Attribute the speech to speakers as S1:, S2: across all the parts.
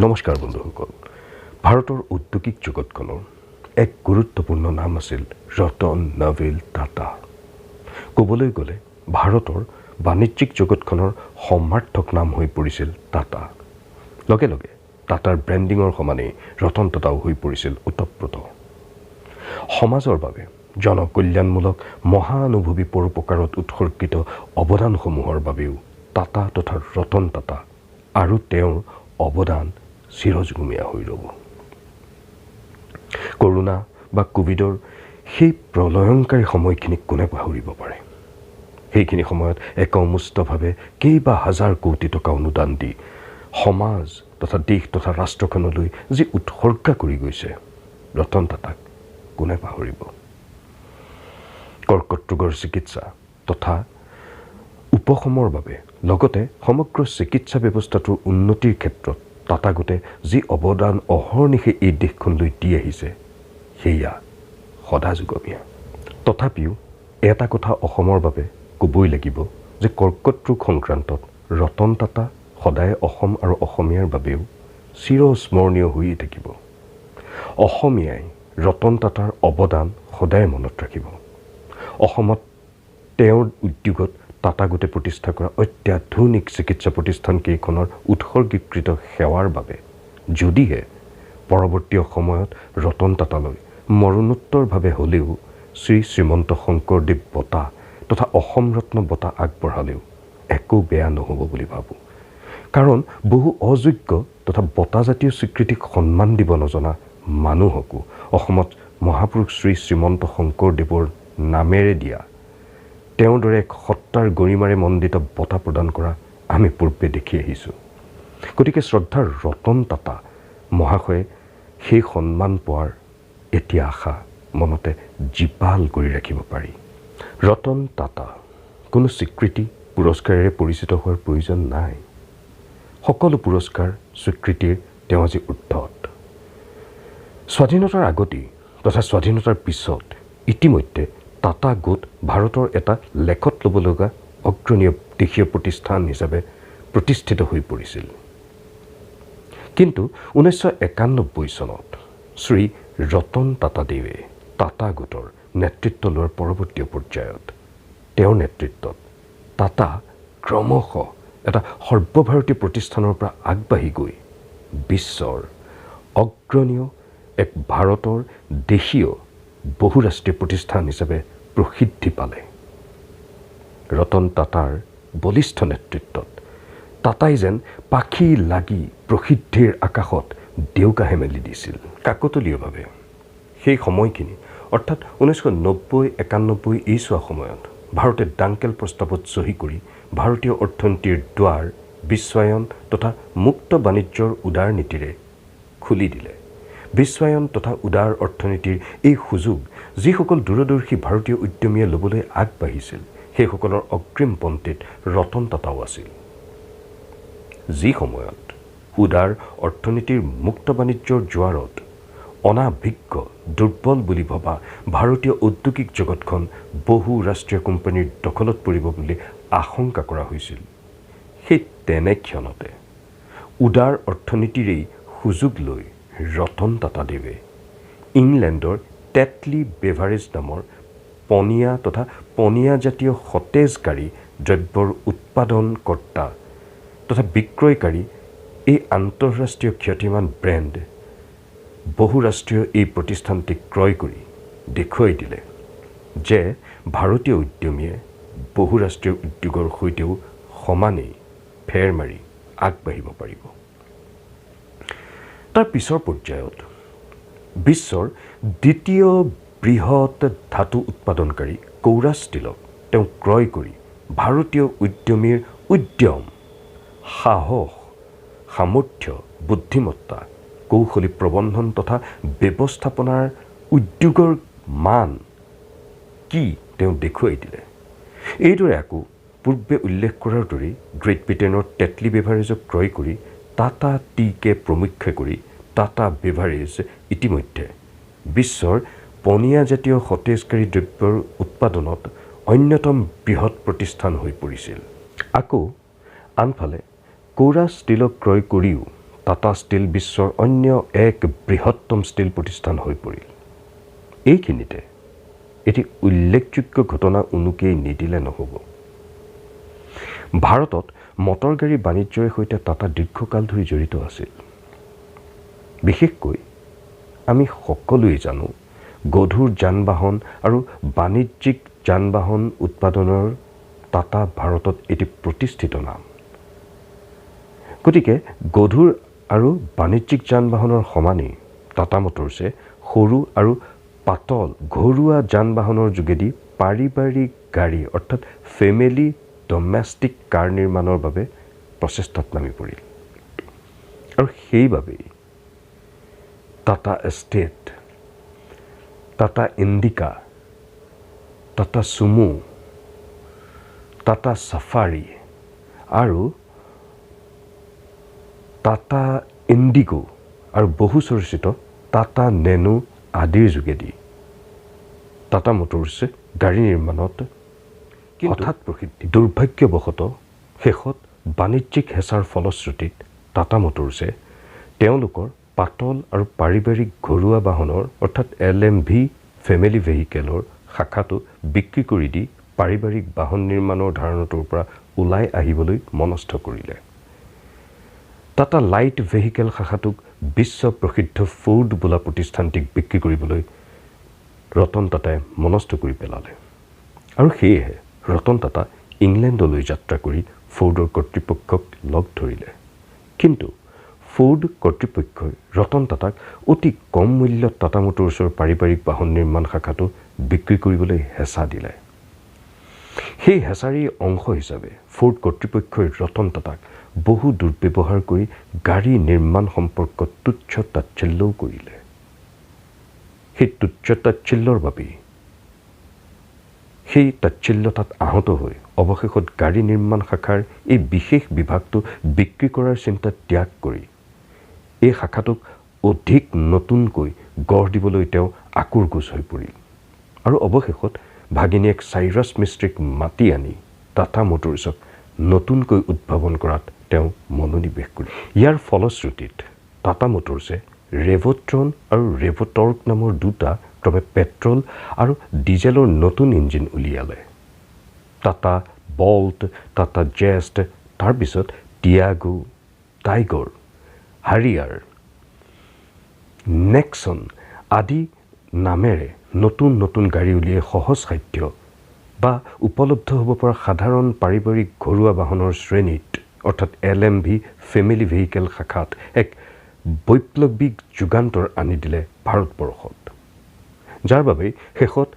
S1: নমস্কাৰ বন্ধুসকল, ভাৰতৰ ঔদ্যোগিক জগতখনৰ এক গুৰুত্বপূৰ্ণ নাম আছিল ৰতন নভেল টাটা। ক'বলৈ গ'লে ভাৰতৰ বাণিজ্যিক জগতখনৰ সমাৰ্থক নাম হৈ পৰিছিল টাটা। লগে লগে টাটাৰ ব্ৰেণ্ডিঙৰ সমানেই ৰতন টাটাও হৈ পৰিছিল ওতপ্ৰোত। সমাজৰ বাবে জনকল্যাণমূলক মহানুভৱী পৰোপকাৰত উৎসৰ্গিত অৱদানসমূহৰ বাবেও টাটা তথা ৰতন টাটা আৰু তেওঁৰ অৱদান চিৰযুগমীয়া হৈ ৰ'ব। কৰোণা বা কোভিডৰ সেই প্ৰলয়ংকাৰী সময়খিনিক কোনে পাহৰিব পাৰে? সেইখিনি সময়ত একমুষ্টভাৱে কেইবা হাজাৰ কোটি টকা অনুদান দি সমাজ তথা দেশ তথা ৰাষ্ট্ৰখনলৈ যি উৎসৰ্গা কৰি গৈছে, ৰতন টাটাক কোনে পাহৰিব? কৰ্কট ৰোগৰ চিকিৎসা তথা উপশমৰ বাবে লগতে সমগ্ৰ চিকিৎসা ব্যৱস্থাটোৰ উন্নতিৰ ক্ষেত্ৰত টাটা গোটে যি অৱদান অহৰ্নিশে এই দেশখনলৈ দি আহিছে, সেয়া সদাযুগমীয়া। তথাপিও এটা কথা অসমৰ বাবে ক'বই লাগিব যে কৰ্কট ৰোগ সংক্ৰান্তত ৰতন টাটা সদায় অসম আৰু অসমীয়াৰ বাবেও চিৰস্মৰণীয় হৈয়ে থাকিব। অসমীয়াই ৰতন টাটাৰ অৱদান সদায় মনত ৰাখিব। অসমত তেওঁৰ উদ্যোগত টাটা গোটে প্ৰতিষ্ঠা কৰা অত্যাধুনিক চিকিৎসা প্ৰতিষ্ঠানকেইখনৰ উৎসৰ্গীকৃত সেৱাৰ বাবে যদিহে পৰৱৰ্তী সময়ত ৰতন টাটালৈ মৰণোত্তৰভাৱে হ'লেও শ্ৰী শ্ৰীমন্ত শংকৰদেৱ বঁটা তথা অসম ৰত্ন বঁটা আগবঢ়ালেও একো বেয়া নহ'ব বুলি ভাবোঁ। কাৰণ বহু অযোগ্য তথা বঁটাজাতীয় স্বীকৃতিক সন্মান দিব নজনা মানুহকো অসমত মহাপুৰুষ শ্ৰী শ্ৰীমন্ত শংকৰদেৱৰ নামেৰে দিয়া তেওঁৰ দৰে এক সত্তাৰ গৰিমাৰে মণ্ডিত বঁটা প্ৰদান কৰা আমি পূৰ্বে দেখি আহিছোঁ। গতিকে শ্ৰদ্ধাৰ ৰতন টাটা মহাশয়ে সেই সন্মান পোৱাৰ এতিয়া আশা মনতে জীপাল কৰি ৰাখিব পাৰি। ৰতন টাটা কোনো স্বীকৃতি পুৰস্কাৰেৰে পৰিচিত হোৱাৰ প্ৰয়োজন নাই। সকলো পুৰস্কাৰ স্বীকৃতিৰ তেওঁ আজি ঊৰ্ধত। স্বাধীনতাৰ আগতেই তথা স্বাধীনতাৰ পিছত ইতিমধ্যে টাটা গোট ভাৰতৰ এটা লেখত ল'ব লগা অগ্ৰণীয় দেশীয় প্ৰতিষ্ঠান হিচাপে প্ৰতিষ্ঠিত হৈ পৰিছিল। কিন্তু 1991 চনত শ্ৰী ৰতন টাটাদেৱে টাটা গোটৰ নেতৃত্ব লোৱাৰ পৰৱৰ্তী পৰ্যায়ত তেওঁৰ নেতৃত্বত টাটা ক্ৰমশঃ এটা সৰ্বভাৰতীয় প্ৰতিষ্ঠানৰ পৰা আগবাঢ়ি গৈ বিশ্বৰ অগ্ৰণীয় এক ভাৰতৰ দেশীয় বহুৰাষ্ট্ৰীয় প্ৰতিষ্ঠান হিচাপে প্ৰসিদ্ধি পালে। ৰতন টাটাৰ বলিষ্ঠ নেতৃত্বত টাটাই যেন পাখি লাগি প্ৰসিদ্ধিৰ আকাশত ডেউকাহে মেলি দিছিল। কাকতলীয়ভাৱে সেই সময়খিনি অৰ্থাৎ 1990-91 এই চোৱা সময়ত ভাৰতে ডাংকেল প্ৰস্তাৱত চহী কৰি ভাৰতীয় অৰ্থনীতিৰ দ্বাৰ বিশ্বায়ন তথা মুক্ত বাণিজ্যৰ উদাৰ নীতিৰে খুলি দিলে। বিশ্বায়ন তথা উদাৰ অৰ্থনীতিৰ এই সুযোগ যিসকল দূৰদৰ্শী ভাৰতীয় উদ্যমীয়ে ল'বলৈ আগবাঢ়িছিল, সেইসকলৰ অগ্ৰিম পন্থীত ৰতন টাটাও আছিল। যি সময়ত উদাৰ অৰ্থনীতিৰ মুক্ত বাণিজ্যৰ জোৱাৰত অনাভিজ্ঞ দুৰ্বল বুলি ভবা ভাৰতীয় ঔদ্যোগিক জগতখন বহু ৰাষ্ট্ৰীয় কোম্পানীৰ দখলত পৰিব বুলি আশংকা কৰা হৈছিল, সেই তেনে ক্ষণতে উদাৰ অৰ্থনীতিৰেই সুযোগ লৈ ৰতন টাটাদেৱে ইংলেণ্ডৰ টেটলি বেভাৰেজ নামৰ পনীয়া তথা পনীয়াজাতীয় সতেজকাৰী দ্ৰব্যৰ উৎপাদনকৰ্তা তথা বিক্ৰয়কাৰী এই আন্তঃৰাষ্ট্ৰীয় খ্যাতিমান ব্ৰেণ্ড বহুৰাষ্ট্ৰীয় এই প্ৰতিষ্ঠানটিক ক্ৰয় কৰি দেখুৱাই দিলে যে ভাৰতীয় উদ্যমীয়ে বহুৰাষ্ট্ৰীয় উদ্যোগৰ সৈতেও সমানেই ফেৰ মাৰি আগবাঢ়িব পাৰিব। তাৰ পিছৰ পৰ্যায়ত বিশ্বৰ দ্বিতীয় বৃহৎ ধাতু উৎপাদনকাৰী কৌৰা ষ্টীলক তেওঁ ক্ৰয় কৰি ভাৰতীয় উদ্যমীৰ উদ্যম, সাহস, সামৰ্থ্য, বুদ্ধিমত্তা, কৌশলী প্ৰবন্ধন তথা ব্যৱস্থাপনাৰ উদ্যোগৰ মান কি তেওঁ দেখুৱাই দিলে। এইদৰে আকৌ পূৰ্বে উল্লেখ কৰাৰ দৰেই গ্ৰেট ব্ৰিটেইনৰ টেটলি বেভাৰেজক ক্ৰয় কৰি টাটা টিকে প্ৰমুখ্যে কৰি টাটা বেভাৰেজ ইতিমধ্যে বিশ্বৰ পনীয়াজাতীয় সতেজকাৰী দ্ৰব্যৰ উৎপাদনত অন্যতম বৃহৎ প্ৰতিষ্ঠান হৈ পৰিছিল। আকৌ আনফালে কৌৰা ষ্টীলক ক্ৰয় কৰিও টাটা ষ্টীল বিশ্বৰ অন্য এক বৃহত্তম ষ্টীল প্ৰতিষ্ঠান হৈ পৰিল। এইখিনিতে এটি উল্লেখযোগ্য ঘটনা উনুকিয়াই নিদিলে নহ'ব। ভাৰতত মটৰ গাড়ী বাণিজ্যৰ সৈতে টাটা দীৰ্ঘকাল ধৰি জড়িত আছিল। বিশেষকৈ আমি সকলোৱে জানো গধুৰ যান বাহন আৰু বাণিজ্যিক যান বাহন উৎপাদনৰ টাটা ভাৰতত এটি প্ৰতিষ্ঠিত নাম। গতিকে গধুৰ আৰু বাণিজ্যিক যান বাহনৰ সমানেই টাটা মটৰ্ছে সৰু আৰু পাতল ঘৰুৱা যান বাহনৰ যোগেদি পাৰিবাৰিক গাড়ী অৰ্থাৎ ফেমিলি ডমেষ্টিক কাৰ নিৰ্মাণৰ বাবে প্ৰচেষ্টাত নামি পৰিল। আৰু সেইবাবেই Tata Estate, Tata Indica, Tata Sumo, Tata Safari আৰু টাটা ইণ্ডিগো আৰু বহু চৰ্চিত টাটা নেনো আদিৰ যোগেদি টাটা মটৰ্ছে গাড়ী নিৰ্মাণত হঠাৎ প্ৰসিদ্ধি। দুৰ্ভাগ্যবশতঃ শেষত বাণিজ্যিক হেঁচাৰ ফলশ্ৰুতিত টাটা মটৰ্ছে তেওঁলোকৰ পাতল আৰু পাৰিবাৰিক ঘৰুৱা বাহনৰ অৰ্থাৎ LMV family ভেহিকেলৰ শাখাটো বিক্ৰী কৰি দি পাৰিবাৰিক বাহন নিৰ্মাণৰ ধাৰণাটোৰ পৰা ওলাই আহিবলৈ মনস্থ কৰিলে। টাটা লাইট ভেহিকেল শাখাটোক বিশ্ব প্ৰসিদ্ধ ফ'ৰ্ড বোলা প্ৰতিষ্ঠানটিক বিক্ৰী কৰিবলৈ ৰতন টাটাই মনস্থ কৰি পেলালে। আৰু সেয়েহে ৰতন টাটা ইংলেণ্ডলৈ যাত্ৰা কৰি ফ'ৰ্ডৰ কৰ্তৃপক্ষক লগ ধৰিলে। কিন্তু ফ'ৰ্ড কৰ্তৃপক্ষই ৰতন টাটাক অতি কম মূল্যত টাটা মটৰ্ছৰ পাৰিবাৰিক বাহন নিৰ্মাণ শাখাটো বিক্ৰী কৰিবলৈ হেঁচা দিলে। সেই হেঁচাৰেই অংশ হিচাপে ফ'ৰ্ড কৰ্তৃপক্ষই ৰতন টাটাক বহু দুৰ্ব্যৱহাৰ কৰি গাড়ী নিৰ্মাণ সম্পৰ্কত তুচ্ছ তাচ্ছিল্যও কৰিলে। সেই তুচ্ছ তাচ্ছিল্যৰ বাবেই সেই তাচ্ছিল্যতাত আহত হৈ অৱশেষত গাড়ী নিৰ্মাণ শাখাৰ এই বিশেষ বিভাগটো বিক্ৰী কৰাৰ চিন্তা ত্যাগ কৰি এই শাখাটোক অধিক নতুনকৈ গঢ় দিবলৈ তেওঁ আকুৰগোজ হৈ পৰিল। আৰু অৱশেষত ভাগিনীয়েক চাইৰাছ মিস্ত্ৰীক মাতি আনি টাটা মটৰ্ছক নতুনকৈ উদ্ভাৱন কৰাত তেওঁ মনোনিৱেশ কৰিলে। ইয়াৰ ফলশ্ৰুতিত টাটা মটৰ্ছে ৰেভট্ৰন আৰু ৰেভটৰ্ক নামৰ দুটা ক্ৰমে পেট্ৰল আৰু ডিজেলৰ নতুন ইঞ্জিন উলিয়ালে। টাটা বল্ট, টাটা জেষ্ট, তাৰপিছত টিয়াগো, টাইগৰ, হাৰিয়াৰ, নেক্সন আদি নামেৰে নতুন নতুন গাড়ী উলিয়াই সহজসাধ্য বা উপলব্ধ হ'ব পৰা সাধাৰণ পাৰিবাৰিক ঘৰুৱা বাহনৰ শ্ৰেণীত অৰ্থাৎ LMV family vehicle শাখাত এক বৈপ্লৱিক যুগান্তৰ আনি দিলে ভাৰতবৰ্ষত। যাৰ বাবে শেষত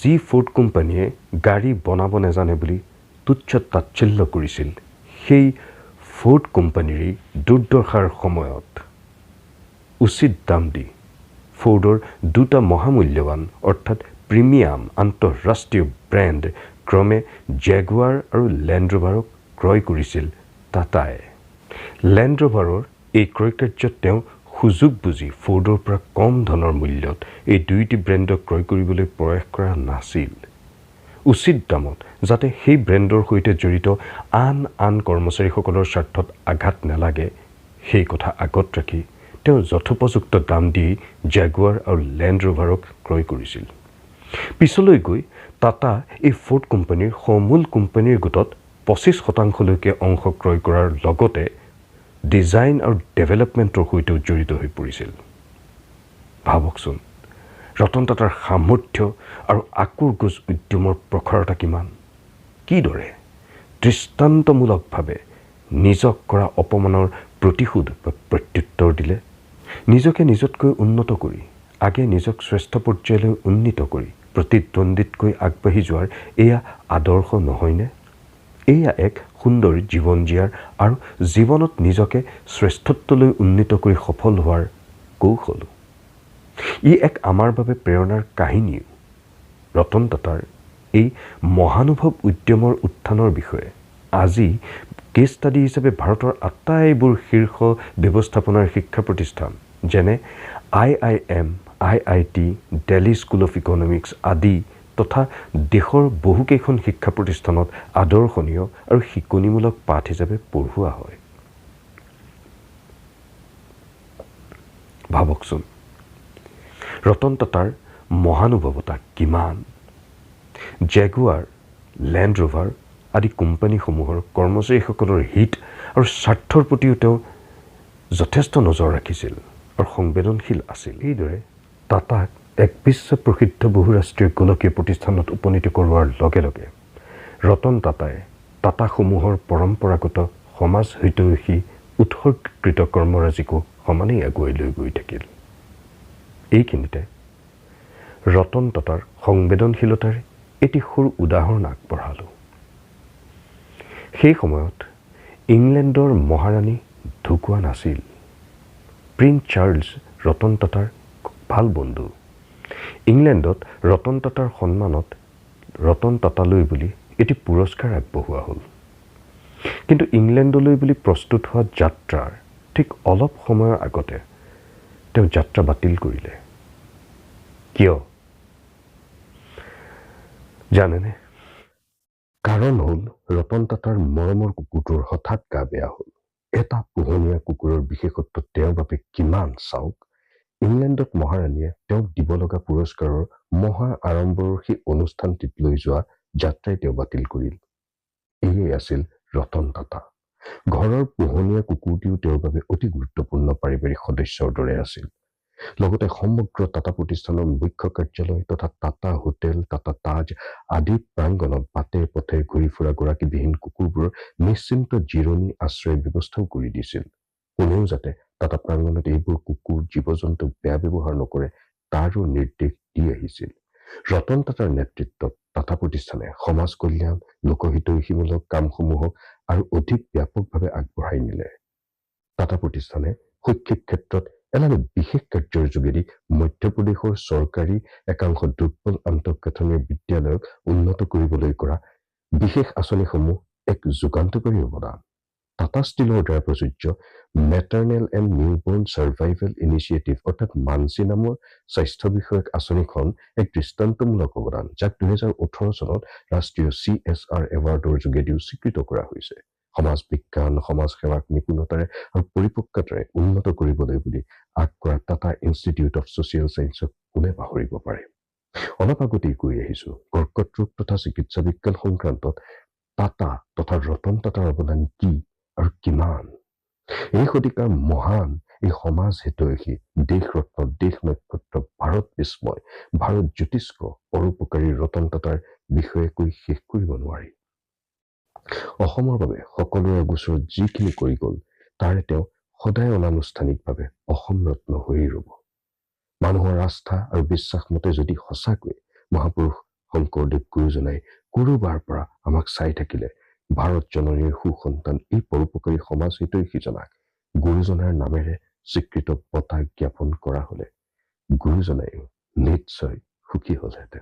S1: যি ফ'ৰ্ড কোম্পানীয়ে গাড়ী বনাব নাজানে বুলি তুচ্ছ তাচ্ছিল্য কৰিছিল, সেই ফ'ৰ্ড কোম্পানীৰেই দুৰ্দশাৰ সময়ত উচিত দাম দি ফ'ৰ্ডৰ দুটা মহামূল্যৱান অৰ্থাৎ প্ৰিমিয়াম আন্তঃৰাষ্ট্ৰীয় ব্ৰেণ্ড ক্ৰমে জেগুৱাৰ আৰু লেণ্ড ৰোভাৰক ক্ৰয় কৰিছিল টাটাই। লেণ্ড ৰোভাৰৰ এই ক্ৰয় কাৰ্যত তেওঁ সুযোগ বুজি ফ'ৰ্ডৰ পৰা কম ধনৰ মূল্যত এই দুয়োটি ব্ৰেণ্ডক ক্ৰয় কৰিবলৈ প্ৰয়াস কৰা নাছিল। উচিত দামত যাতে সেই ব্ৰেণ্ডৰ সৈতে জড়িত আন আন কৰ্মচাৰীসকলৰ স্বাৰ্থত আঘাত নালাগে সেই কথা আগত ৰাখি তেওঁ যথোপযুক্ত দাম দি জেগুৱাৰ আৰু লেণ্ড ৰোভাৰক ক্ৰয় কৰিছিল। পিছলৈ গৈ টাটা এই ফ'ৰ্ড কোম্পানীৰ সমূল কোম্পানীৰ গোটত 25%লৈকে অংশ ক্ৰয় কৰাৰ লগতে ডিজাইন আৰু ডেভেলপমেণ্টৰ সৈতেও জড়িত হৈ পৰিছিল। ভাবকচোন, ৰতন টাটাৰ সামৰ্থ্য আৰু আকুৰগোজ উদ্যমৰ প্ৰখৰতা কিমান! কিদৰে দৃষ্টান্তমূলকভাৱে নিজক কৰা অপমানৰ প্ৰতিশোধ বা প্ৰত্যুত্তৰ দিলে। নিজকে নিজতকৈ উন্নত কৰি আগে নিজক শ্ৰেষ্ঠ পৰ্যায়লৈ উন্নীত কৰি প্ৰতিদ্বন্দ্বিতকৈ আগবাঢ়ি যোৱাৰ এয়া আদৰ্শ নহয়নে? এয়া এক সুন্দৰ জীৱন জীয়াৰ আৰু জীৱনত নিজকে শ্ৰেষ্ঠত্বলৈ উন্নীত কৰি সফল হোৱাৰ কৌশলো। ই এক আমাৰ বাবে প্ৰেৰণাৰ কাহিনীও। ৰতন টাটাৰ এই মহানুভৱ উদ্যমৰ উত্থানৰ বিষয়ে আজি কেছ ষ্টাডি হিচাপে ভাৰতৰ আটাইবোৰ শীৰ্ষ ব্যৱস্থাপনাৰ শিক্ষা প্ৰতিষ্ঠান যেনে IIM, IIT, Delhi School of Economics আদি তথা দেশৰ বহুকেইখন শিক্ষা প্ৰতিষ্ঠানত আদৰ্শনীয় আৰু শিকনিমূলক পাঠ হিচাপে পঢ়োৱা হয়। ভাবকচোন, ৰতন টাটাৰ মহানুভৱতা কিমান! জেগুৱাৰ, লেণ্ড ৰোভাৰ আদি কোম্পানীসমূহৰ কৰ্মচাৰীসকলৰ হিত আৰু স্বাৰ্থৰ প্ৰতিও তেওঁ যথেষ্ট নজৰ ৰাখিছিল আৰু সংবেদনশীল আছিল। এইদৰে টাটাক এক বিশ্ব প্ৰসিদ্ধ বহুৰাষ্ট্ৰীয় গোলকীয় প্ৰতিষ্ঠানত উপনীত কৰোৱাৰ লগে লগে ৰতন টাটাই টাটাসমূহৰ পৰম্পৰাগত সমাজ হিতৈষী উৎসৰ্গীকৃত কৰ্মৰাজিকো সমানেই আগুৱাই লৈ গৈ থাকিল। এইখিনিতে ৰতন টাটাৰ সংবেদনশীলতাৰ এটি সৰু উদাহৰণ আগবঢ়ালোঁ। সেই সময়ত ইংলেণ্ডৰ মহাৰাণী ঢুকোৱা নাছিল। প্ৰিন্স চাৰ্লছ ৰতন টাটাৰ ভাল বন্ধু। ইংলেণ্ডত ৰতন টাটাৰ সন্মানত ৰতন টাটালৈ বুলি এটি পুৰস্কাৰ আগবঢ়োৱা হ'ল। কিন্তু ইংলেণ্ডলৈ বুলি প্ৰস্তুত হোৱা যাত্ৰাৰ ঠিক অলপ সময়ৰ আগতে তেওঁ যাত্ৰা বাতিল কৰিলে। কিয় জানেনে? কাৰণ হ'ল ৰতন টাটাৰ মৰমৰ কুকুৰটোৰ হঠাৎ গা বেয়া হ'ল। এটা পোহনীয়া কুকুৰৰ বিশেষত্ব তেওঁৰ বাবে কিমান চাওক। ইংলেণ্ডত মহাৰাণীয়ে তেওঁক দিব লগা পুৰস্কাৰৰ মহা আড়ম্বৰৰ সেই অনুষ্ঠানটিত লৈ যোৱা যাত্ৰাই তেওঁ বাতিল কৰিল। এয়েই আছিল ৰতন টাটা। ঘৰৰ পোহনীয়া কুকুৰটিও তেওঁৰ বাবে অতি গুৰুত্বপূৰ্ণ পাৰিবাৰিক সদস্যৰ দৰে আছিল। লগতে সমগ্ৰ টাটা প্ৰতিষ্ঠানৰ মুখ্য কাৰ্যালয় তথা টাটা হোটেল, টাটা তাজ আদি প্ৰাংগণত বাটে পথে ঘূৰি ফুৰা গৰাকীবিহীন কুকুৰবোৰৰ নিশ্চিন্ত জিৰণি আশ্ৰয়ৰ ব্যৱস্থাও কৰি দিছিল। কোনেও যাতে টাটা প্ৰাংগণত এইবোৰ কুকুৰ, জীৱ জন্তুক বেয়া ব্যৱহাৰ নকৰে তাৰো নিৰ্দেশ দি আহিছিল। ৰতন টাটাৰ নেতৃত্বত টাটা প্ৰতিষ্ঠানে সমাজ কল্যাণ, লোকহিতৈষীমূলক কামসমূহক আৰু অধিক ব্যাপকভাৱে আগবঢ়াই নিলে। টাটা প্ৰতিষ্ঠানে শৈক্ষিক ক্ষেত্ৰত এলানি বিশেষ কাৰ্যৰ যোগেদি মধ্যপ্ৰদেশৰ চৰকাৰী একাংশ দুৰ্বল আন্তঃগাঁথনিৰ বিদ্যালয়ক উন্নত কৰিবলৈ কৰা বিশেষ আঁচনিসমূহ এক যুগান্তকাৰী অৱদান। টাটা ষ্টীলৰ দ্বাৰা প্ৰযোজ্য maternal and newborn survival initiative অৰ্থাৎ মানচি নামৰ স্বাস্থ্য বিষয়ক আঁচনিখন এক দৃষ্টান্তমূলক অৱদান, যাক 2018 চনত ৰাষ্ট্ৰীয় CSR এৱাৰ্ডৰ যোগেদিও স্বীকৃত কৰা হৈছে। সমাজ বিজ্ঞান, সমাজ সেৱাক নিপুণতাৰে আৰু পৰিপক্কতাৰে উন্নত কৰিবলৈ বুলি আগ কৰা টাটা ইনষ্টিটিউট অফ ছ'চিয়েল ছায়েন্সক কোনে পাহৰিব পাৰে? অলপ আগতেই কৈ আহিছো, কৰ্কট ৰোগ তথা চিকিৎসা বিজ্ঞান সংক্ৰান্তত টাটা তথা ৰতন টাটাৰ অৱদান কি আৰু কিমান। এই শতিকাৰ মহান এই সমাজ হিতৈষী, দেশৰত্ন, দেশ নক্ষত্ৰ, ভাৰত বিস্ময়, ভাৰত জ্যোতিষ্ক পৰোপকাৰী ৰতন টাটাৰ বিষয়ে কৈ শেষ কৰিব নোৱাৰি। অসমৰ বাবে সকলোৰে গোচৰত যিখিনি কৰি গ'ল তাৰে তেওঁ সদায় অনানুষ্ঠানিকভাৱে অসম ৰত্ন হৈয়ে ৰ'ব। মানুহৰ আস্থা আৰু বিশ্বাস মতে যদি সঁচাকৈয়ে মহাপুৰুষ শংকৰদেৱ গুৰুজনাই ক'ৰবাৰ পৰা আমাক চাই থাকিলে ভাৰত জননীৰ সুসন্তান এই পৰোপকাৰী সমাজ হিতৈষীজনাক গুৰুজনাৰ নামেৰে স্বীকৃত বঁটা জ্ঞাপন কৰা হ'লে গুৰুজনাইও নিশ্চয় সুখী হ'লহেঁতেন।